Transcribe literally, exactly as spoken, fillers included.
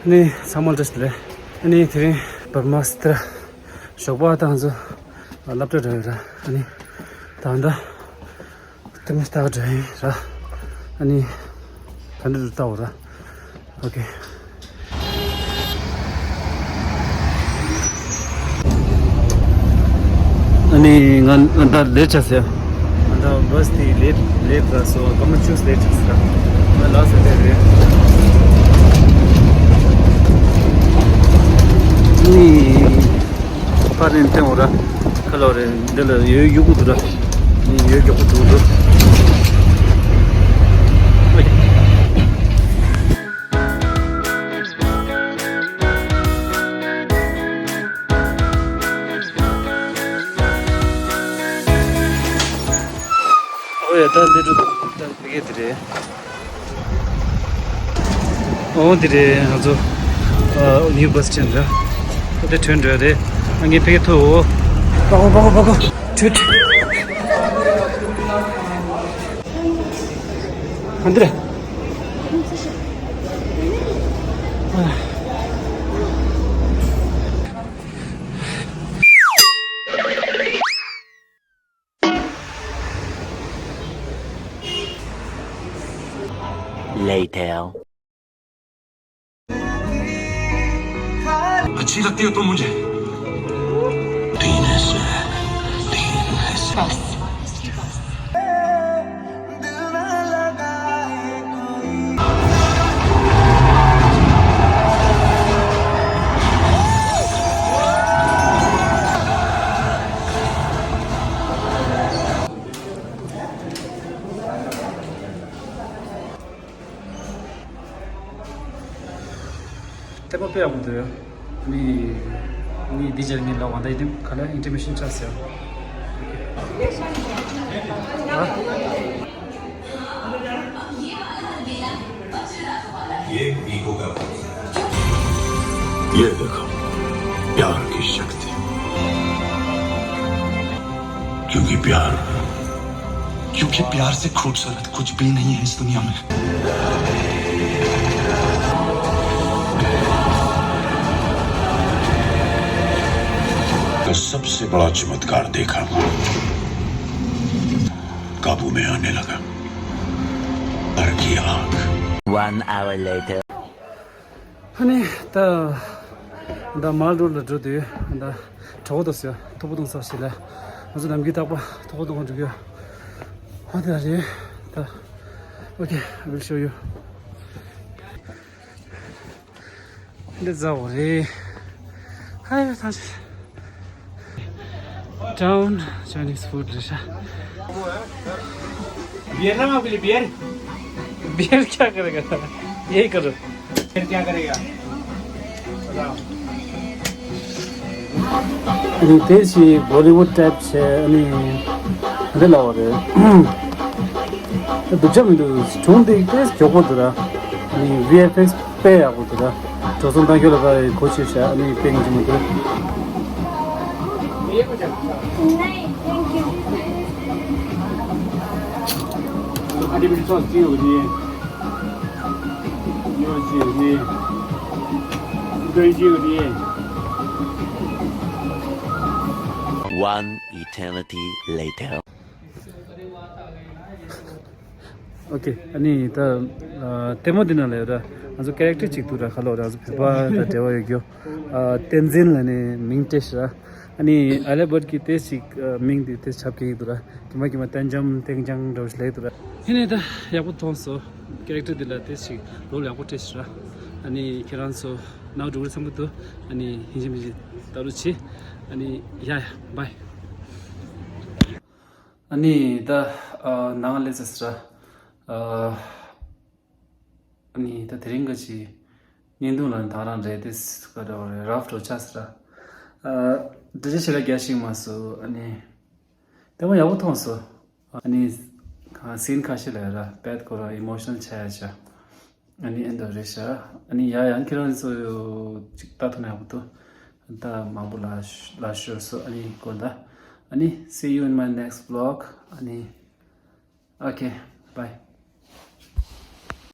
ནི་ཚང་མ་བཀྲ་ཤིས་བདེ་ལེགས། ཨ་ནི་དེ་རིང་བར་མ་སི་ཏྲ་ཞོགས་པ་དང་ཚོ་སློབ་གྲྭ་འགྲོ་ཡོད་ར། ཨ་ནི་ད་ལྟ་ལྟ་མི་ལྟ་འགྲོ་ཡིན་ར། ཨ་ནི་ད་འདི་ལྟ་བ་ར། ཨོ་ཁེ། ཨ་ནི་ང་ང་ད་ལེ་ཊི་ཆགས་ཟེར། ང་ད་བྷ་སི་དེ་ལེ་ཊི་ལེ་ཊི་ར་སོ་ཀ་མ་ཅུས་ལེ་ཊི་ཆགས་ཟེར། ང་ལ་སོ་དེ་རེད། ཨ་ནི་ཕ་རེན་ཏེ་འོ་ར་ཁ་ལོ་རེ་འདི་ལ་ཡོད་ཡོད་གུ་འདུག་ར། ཨ་ནི་ཡོད་མགྱོགས་པོ་འདུག་འདུག་ཨོ་ཡ་ད་འདི་འགྲོ་ད་ཕ་གི་དེ་རེད། ཨོ་འདི་རེད་ང་ཚོ་ཨ་ནིའུ་བྷ་སི་སི་ཊེན་རེད། ཨོ་དེ་ཐོན་འགྲོ་རེད། ཨ་ངས་ཕ་གི་ཐུག་ཨོ། པ་གོ་པ་གོ་པ་གོ་ཐུག་ཐུག་ཨ་འདི་རེད། Later. अच्छी लगती हो तुम मुझे। तीन हिस्से हैं, तीन हिस्से। बस। ལྟད་མོ་དཔེ་ཡག་པོ་འདུག་ཡ། ནི་ནི་འདི་རྗེས་ངས་ལབ་པ་ད་ཡིན་ག་ལ་ཨིན་ཊར་མི་ཤན་ཆགས་ཟེར། ཨ། ये वीगो का ये देखो, प्यार की शक्ति। क्योंकि प्यार क्योंकि प्यार से खूबसूरत कुछ भी नहीं है इस दुनिया में। का सबसे बड़ा चमत्कार देखा, काबू में आने लगा। अर्घ की आग। One hour later. ཨ་ནི་ད་ད་མལ་རོ་ལ་འགྲོ་དུས་ད་གྲོགས་པོ་དང་ཟེར་ཐུག་པ་དང་ས་ཞིག་ལ་ང་ཚོ་ནམ་རྒྱུན་རྟག་པར་ཐུག་པ་དང་འགྲོ་གི་ཡོད། ཨ་དེ་རེད་ད། Okay, I will show you. འདི་རྫ་བོ་རེད། ཧ་ཡ་ཐང་ཆད། Town Chinese food རེད་ཤག बियर ना मांगो, बियर। बियर क्या करेगा? यही करो। फिर क्या करेगा? बताओ। ཨ་ནི་དེ་ཞིག་Bollywood type བྱས། ཨ་ནི་འདི་ལ་བ་རེད། སྡུག་ཅག་མི་འདུག་སྒྲུང་འདི་དཔེ་མགྱོགས་པོ་འདུག་ར། ཨ་ནི་ཝི་ཨེཕ་ཨེགས་དཔེ་ཡག་པོ་འདུག་ར། འགྲོ་སོང་བཏང་རྒྱུ་ལ་ད་གོ་ཆོད་བྱ། ཨ་ནི་དཔེ་ངན་ཅིག་མི་འདུག One eternity later. Okay, ཨ་ནི་ད་ལྟད་མོ་འདི་ནང་ལ་ཡོད་ར། ང་ཚོ་ཀེ་རེག་ཊར་གཅིག་འདུག་ར། ཁ་ལོ་ར། ང་ཚོ་བོད་པ་དང་འབྲེལ་བ་ཡོད་རྒྱུ། བསྟན་འཛིན་ལ་ནི་མིང་སྤྲད་ཤག་ཨ་ནི་ཨ་ལེ་བར་གྱི་ཏེ་ཞིག་མིང་འདི་ཏེ་ཆབ་ཀྱི་འདུག་ར། ཀྱི་མ་ཀྱི་མ་བསྟན་འཇམ་བསྟན་འཇམ་འདྲ་བོ་ཞིག་ལེགས་འདུག་ར། ཧེ་ནས་ད་ཡག་པོ་མཐོང་སོང་། ཀེ་རེག་ཊར་འདི་ལ་ཏེ་ཞིག་རོལ་ཡག་པོ་སྤྲད་ཤག་ར། ཨ་ནི་ཁྱེད་རང་ཚོ་ནང་འགྲོ་གི་བསམ་གི་འདུག་ཨ་ནི་ཧིན་ཇི་མི་ཇི་ལྟ་རུ་ཆེ། ཨ་ནི་ཡ་ཡ་བྷའི། ཨ་ནི་ད་ཨ་ནང་སླེབས་ཚར་ཟེར་ར། ཨ་ནི་ད་དེ་རིང་ག་ཅི་བརྙན་ཐུང་ལ་ད་རང་རེད་དེ་ག་འདྲ་བ་རེད། རབ་འགྲོ་ཆགས་ཟེར་ར། ཨ་འདྲི་རྒྱུ་ཞེ་དྲག་རྒྱག་ཤེས་མ་སོང་། ཨ་ནི་ལྟད་མོ་ཡག་པོ་མཐོང་སོང་། ཨ་ནི་སིན་ཁ་ཤས་ལ་ཡོད་ར། དཔེ་ཁོ་རང་ཨི་མོ་ཤ་ནལ་ཆགས་ཡ་ཆགས། ཨ་ནི་ཨེ་འདྲ་རེད་ཤག་ཨ་ནི་ཡ་ཡང་ཁྱེད་རང་ཚོ་ཅིག་ལྟ་ཐུབ་ན་ཡག་པོ་འདུག་ད་མང་པོ་ལ་ལ་ཤོར་སོང་། ཨ་ནི་དགོངས་དག་ཨ་ནི་see you in my next vlog. ཨ་ནི་okay, bye.